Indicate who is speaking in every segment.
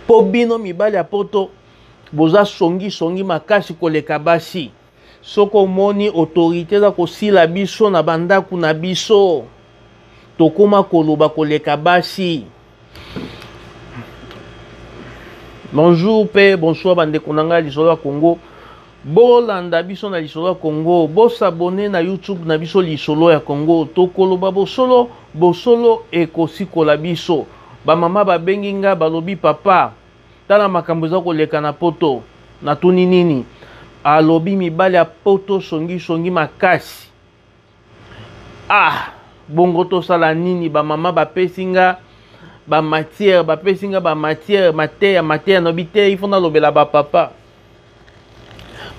Speaker 1: Mpo bino mibali ya poto boza songi songi makasi koleka basi. Soki omoni autorite eza kosila biso na bandako na biso, tokoma koloba koleka basi. Bonjour pe bonsoir bandeko na ngai lisolo ya Congo. Bolanda biso na lisolo ya Congo, bosabone na YouTube na biso lisolo ya Congo. Tokoloba bosolo, bosolo ekosikola biso. Bamama babengi nga balobi papa, tala makambo eza koleka na poto. Natuni nini? Alobi mibali ya poto songi songi makasi. Ah, bongo tosala nini? Bamama bapesi nga ba matière, bapesi nga ba matière, mateya mateya, nobi te, il faut nalobela ba papa.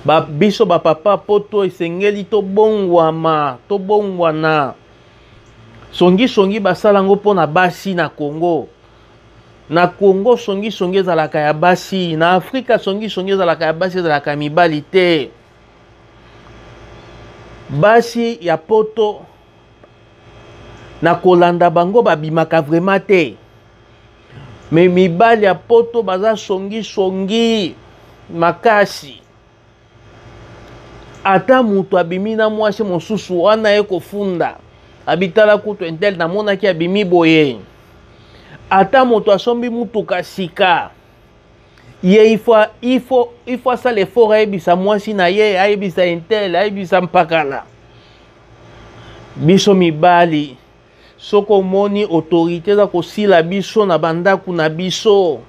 Speaker 1: Ba biso ba papa poto esengeli tobongwama, tobongwana. Songi songi basala yango mpo na basi na Congo. Na Congo songi songi ezalaka ya basi, na Afrika songi songi ezalaka ya basi, ezalaka ya mibali te. Basi ya poto na kolanda bango babimaka vraiment te. Me mibali ya poto baza songi songi makasi. Ata moto abimi na mwasi mosusu wana ye kofunda abitala kutu intel namonaki abimi boye. Ata moto asombi mutuka sika ye il faut asala effort ayebisa mwasi na ye, ayebisa intel, ayebisa mpakala. Biso mibali soki omoni autorité eza kosila biso na bandako na biso,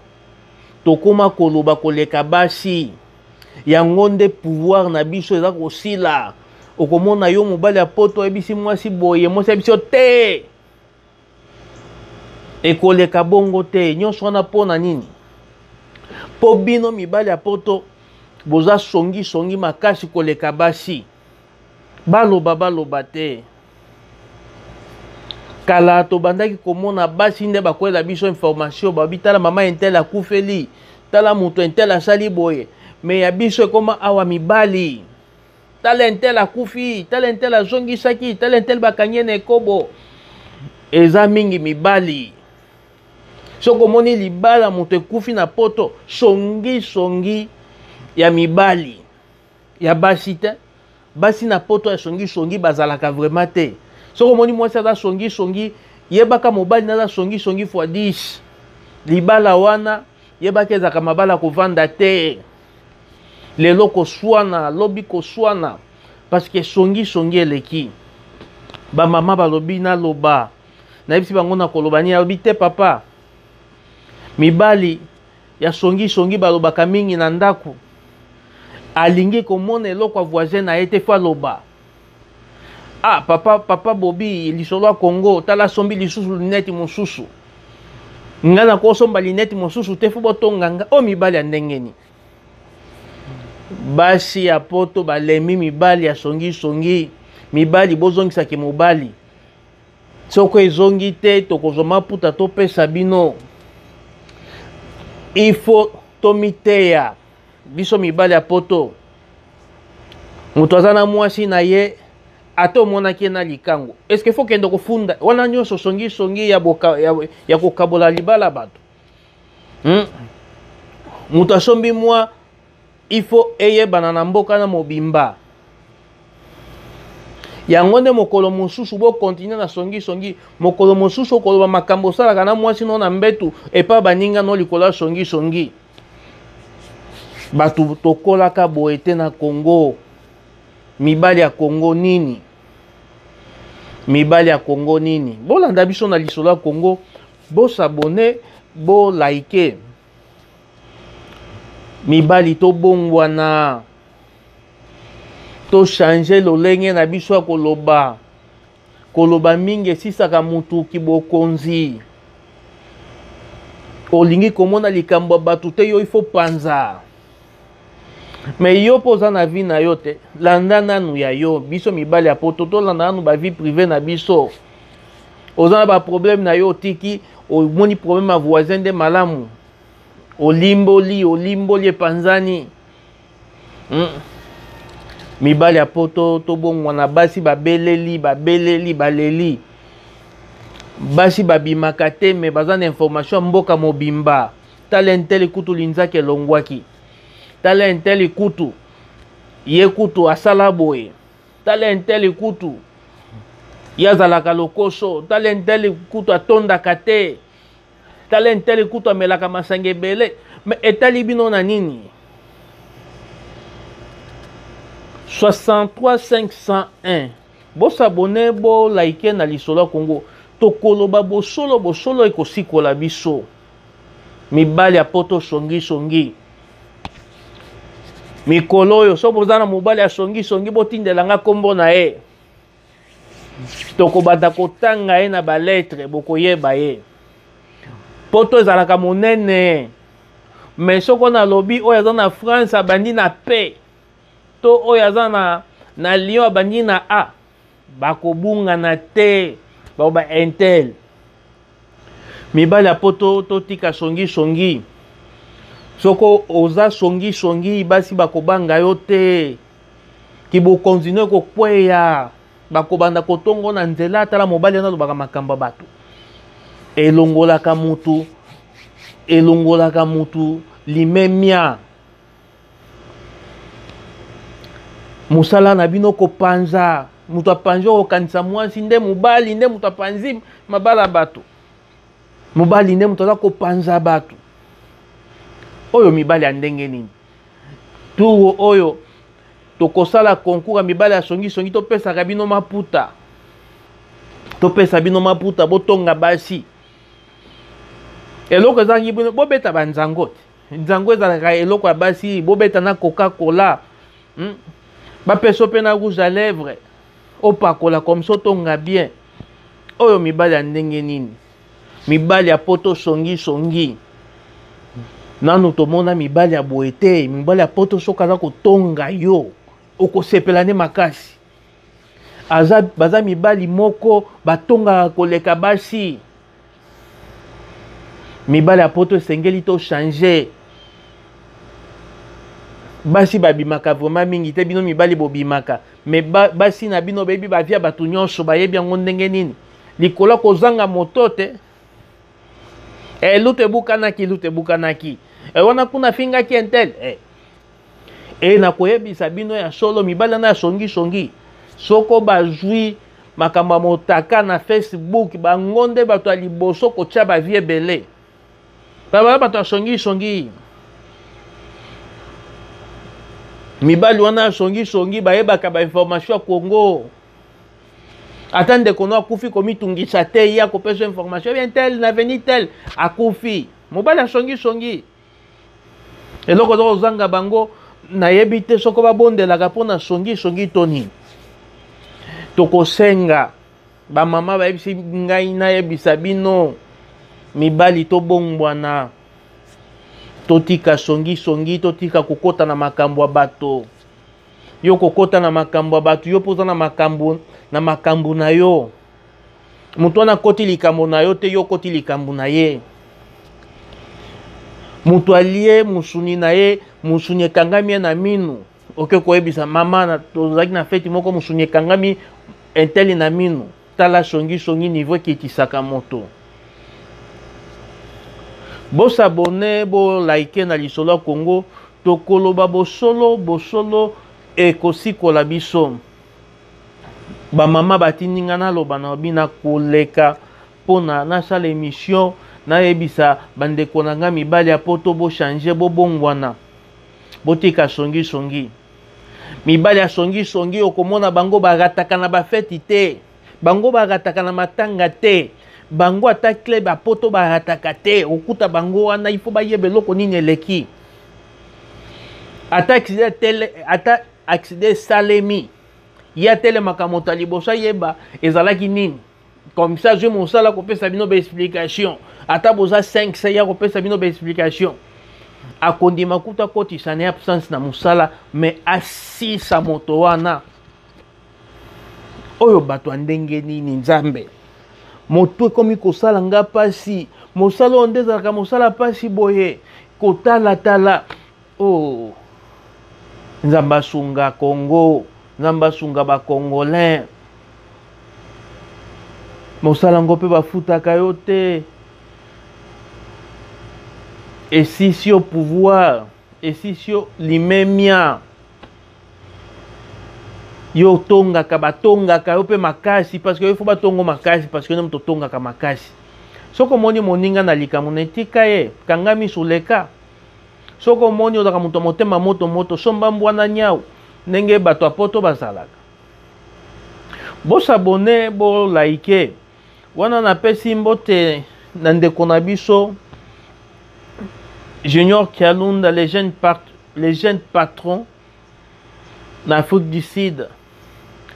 Speaker 1: tokoma koloba koleka basi. Yango nde pouvoir na biso eza kosila. Okomona yo mobali ya poto ayebisi mwasi boye, mwasi ayebisi yo te, ekoleka bongo te. Nyonso wana mpo na nini? Mpo bino mibali ya poto boza songi songi makasi koleka basi. Baloba baloba te. Kala tobandaki komona basi nde bakwela biso information, babi tala mama intel akufeli, tala moto intel asali boye. Me ya biso ekoma awa mibali, tala intel akufi, tala intel azongisaki, tala intel bakangi ye na ekobo. Eza mingi mibali. Soki omoni libala moto ekufi na poto, songi songi ya mibali, ya basi te. Basi na poto ya songi songi bazalaka vraiment te. Soki omoni mwasi aza songi songi, yebaka mobali naza songi songi fois 10. Libala wana yebaka ezalaka mabala kovanda te. Lelo koswana, lobi koswana, parce que songi songi eleki. Ba mama balobi naloba, nayebisi bango na koloba nini, alobi te papa. Mibali ya songi songi balobaka mingi na ndako, alingi komona eloko ya voisin na ye te, fo aloba. Ah papa, papa Bobi lisolo ya Congo, tala sombi lisusu lunette mosusu. Nga na kosomba lunette mosusu te, fo botonga nga. O mibali ya ndenge nini? Basi ya poto balemi mibali ya songi songi. Mibali bozongisaki mobali. Soko ezongi te tokozwa maputa topesa bino. Il faut tomiteya biso mibali ya poto. Moto aza na mwasi na ye, ata omonaki ye na likango, est-ce que faut kende kofunda wana nyonso songi songi ya boka, ya, ya kokabola libala bato? Moto asombi mwa, il faut eyebana na mboka na mobimba. Yango nde mokolo mosusu bo continuer na songi songi, mokolo mosusu okoloba makambo osalaka na mwasi no na mbetu epa baninga no likolo ya songi songi. Bato tokolaka boye te na Congo. Mibali ya Congo nini? Mibali ya Congo nini? Bolanda biso na lisolo ya Congo, bo s'abonner, bo liker. Mibali tobongwana, to changer lolenge na biso ya koloba. Koloba mingi esisaka mutu kibokonzi. Olingi komona likambo ya bato te, yo il faut panza. Mais yo mpo oza na vie na yo te, landa nanu ya yo. Biso mibali ya poto tolanda nanu ba vie privée na biso. Oza na ba problème na yo, otiki, omoni problème ya voisin nde malamu. Olimboli, olimboli epanzani. Mibali ya poto tobongwana, basi babeleli, babeleli, baleli. Basi babimaka te, mais baza na information ya mboka mobimba. Tala un tel kutu linzaka elongwaki. Tala un tel kutu ye kutu asala boye. Tala un tel kutu ye azalaka lokoso. Tala un tel kutu atondaka te. Tala un tel kutu amelaka masanga ebele. Mais etali bino na nini? 63 501 Bo s'abonner, bo liker na lisolo ya Congo. Tokoloba bosolo, bosolo ekosikola biso. Mibali ya poto songi songi. Mikolo oyo soki boza na mobali ya songi songi botindela nga kombo na ye. Tokobanda kotanga ye na ba lettre bokoyeba ye. Poto ezalaka monene. Mais soko nalobi oyo aza na France abandi na P. To oyo aza na, na Lyon abandi na A, bakobungana te, bakoba intel. Mibali ya poto totika songi songi. Soko oza songi songi, basi bakobanga yo te. Kibokonzi no ekokweya, bakobanda kotongo na nzela. Tala mobali wana alobaka makambo ya bato, elongolaka mutu, elongolaka mutu limemia. Mosala na bino kopanza moto apanzi, okokanisa mwasi nde mobali nde moto apanzi mabala bato, mobali nde moto aza kopanza bato. Oyo mibali ya ndenge nini? Turo oyo tokosala concours ya mibali ya songisongi, topesaka bino maputa, topesa bino maputa, botonga basi. Eloko ezangi bino, bobeta banzango te. Nzango ezalaka eloko ya basi, bobeta na Coca-Cola, Bapesa mpe na rouge à lèvres, opakola comme ça otonga bien. Oyo mibali ya ndenge nini? Mibali ya poto songi songi. Nanu tomona mibali ya boye te. Mibali ya poto soki aza kotonga yo, okosepela nde makasi. Aza, baza mibali moko batongaka koleka basi. Mibali ya poto esengeli to changer. Basi babimaka vraiment mingi te, bino mibali bobimaka, mais basi na bino bayebi ba vie ya bato nyonso, bayebi yango ndenge nini. Likolo kozanga moto te. Lutu ebukanaki, lutu ebukanaki. Wana kuna fingaki intel. Nakoyebisa bino ya solo, mibali wana ya songi songi, soko bazwi makambo ya motaka na Facebook, bango nde bato ya liboso kotia ba vie ebele. Ba bato ya songi songi. Mibali wana ya songi songi bayebaka ba information ya Congo. Ata ndeko no akufi komitungisa te, ye akopesa information bien tel na veni tel akufi. Mobali ya songi songi. Eloko oza kozanga bango nayebi te soko babondelaka mpo na songi songi to nini. Tokosenga bamama bayebisi ngai nayebisa bino mibali tobongwana, totika songi songi, totika kokota na makambo ya bato. Yo kokota na makambo ya bato, yo mpo oza na makambo, na makambo na yo. Moto wana akoti likambo na yo te, yo okoti likambo na ye. Moto alie mosuni na ye, mosuni ekangami ye na minu. Oke koyebisa mama, tozalaki na feti moko, mosuni ekangami enteli na minu. Tala songi songi niveau ekitisaka moto. Bosabone, bo like na lisolo ya Congo. Tokoloba bosolo, bosolo ekosikola biso. Ba mama batindi nga naloba na bina koleka mpona nasala émission, nayebisa bandeko na nga mibali ya poto bo changer, bobongwana, botika songi songi. Mibali ya songi songi okomona bango barataka na ba feti te, bango barataka na matanga te, bango ata club ya poto barataka te. Okuta bango wana, il faut bayeba eloko nini eleki. Ata accident tele, ata accident esalemi, ye atelemaka moto ya liboso ayeba ezalaki nini. Comme ça azwi mosala kopesa bino ba explication. Ata boza 5 se ya kopesa bino ba explication. Akondima kuta kotisa na absence na mosala, mais asisa moto wana. Oyo bato ya ndenge nini Nzambe? Moto ekomi kosala nga pasi. Mosala oyo nde ezalaka mosala pasi boye. Kotalatala. Oh. Nzambe asunga Congo, Nzambe asunga ba Congolais. Mosala ngo pe bafutaka yo te. Esisi yo pouvoir, esisi yo limemia. Yo otongaka, batongaka yo mpe makasi, parce que yo faut batongo makasi, parce que yo moto otongaka makasi. Soki omoni moninga na likambo na etika ye, kanga miso leka. Soki omoni ozalaka moto ya motema moto moto, somba mbwa na nyau, ndenge bato ya poto bazalaka. Bosabone, bolike. Wana napesi mbote na ndeko na biso Junior Kialunda, les jeunes, part, les jeunes patrons na Afrique du Sud.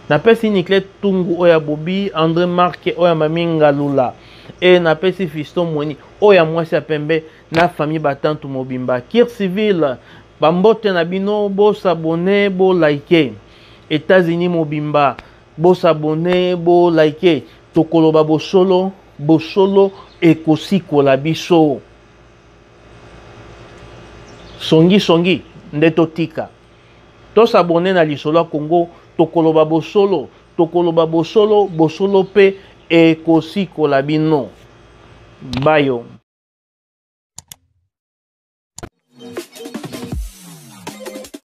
Speaker 1: Napesi Niclet Tungu oyo ya Bobi, André Marque oyo ya Mami Ngalula, e napesi Fiston Mweni oyo ya mwasi ya pembe na famille Batantu mobimba. Kir Civil, bambote na bino, bo s'abonner, bo liker. États-Unis mobimba, bo s'abonner, bo liker. Tokoloba bosolo, bosolo ekosikola biso. Songi songi nde totika. To s'abonner na lisolo ya Congo, tokoloba bosolo, tokoloba bosolo, bosolo pe ekosikola bino. Bayo.